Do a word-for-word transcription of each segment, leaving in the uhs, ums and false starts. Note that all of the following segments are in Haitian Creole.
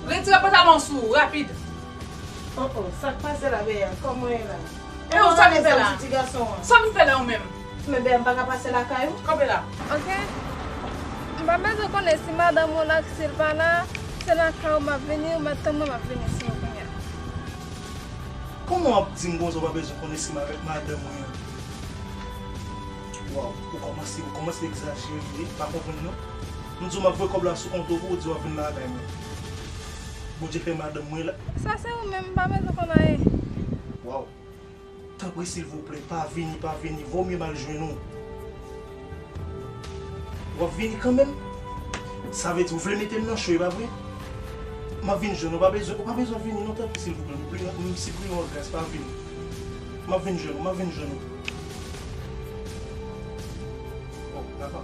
Retire pantalon sou ou, rapid. Oh, oh, sa k pase la, Beya? Kòman w ye la? E ou, sa vin fè la? Ti gason an. Sa vin fè la ou menm? Men Beya, m pa ka pase lakay ou? Kanpe la. Ok. M pa bezwen konnen si madanm ou la, si l pa la, se lakay ou m ap vini, ou mèt tann mwen, m ap vini sou ou kounye a. Kòman w ap di m konsa, ou pa bezwen konnen si m avèk madanm mwen an? Waw, ou kòmanse, ou kòmanse egzajere, wi, m pa konprann non. M di w m ap voye kòb la sou kont ou pou w di w ap vin lakay mwen. Bondye fè madanm mwen la. Sa se ou menm, m pa bezwen konn anyen. Waw. Tanpri, silvouplè, pa vini, pa vini. Vomye m al jwenn ou. W ap vini kanmenm? Sa vle di ou vle mete m nan cho, e pa vre? M ap vin jwenn ou, pa bezwen, ou pa bezwen vini non, tanpri, silvouplè. M priye, m sipliye w an gras, pa vini. M ap vin jwenn ou, m ap vin jwenn ou. Oh, apa,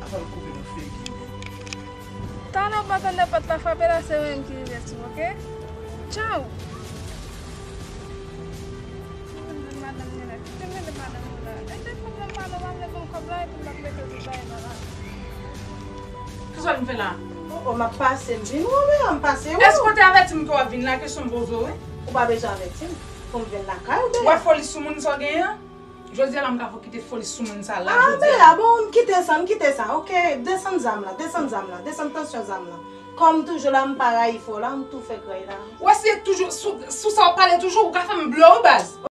apa l koupe nan figi m. Talè w pa tande pòt la frape la, se mwen ki rive sou, ok? Tchaw! Madanm ni la, kite m rele madanm ou la. E te pwoblèm madanm, w ap leve yon kòb la, epi m ap mete tout bagay nan la. Kisa w vin fè la? Oh, oh, m ap pase, m vin wè w, m pase wè w. Èske w te avèti m ke w ap vin la? Kesyon m poze w, wi. Ou pa bezwen avèti m pou m vin lakay ou, Beya. W ap foli sou moun sa w genyen an? Jodi a la, m ka fè w kite foli sou moun sa la, jodi a. Ah, Beya, bon, m kite sa, m kite sa. Ok, desann zam la, desann zam la, desann tansyon zam la. Kòm toujou la, m pa rayi fè w la, m tou fè krèy la. Ou wè si e toujou, sou, sou sa w ap pale toujou, ou ka fè m blow baz.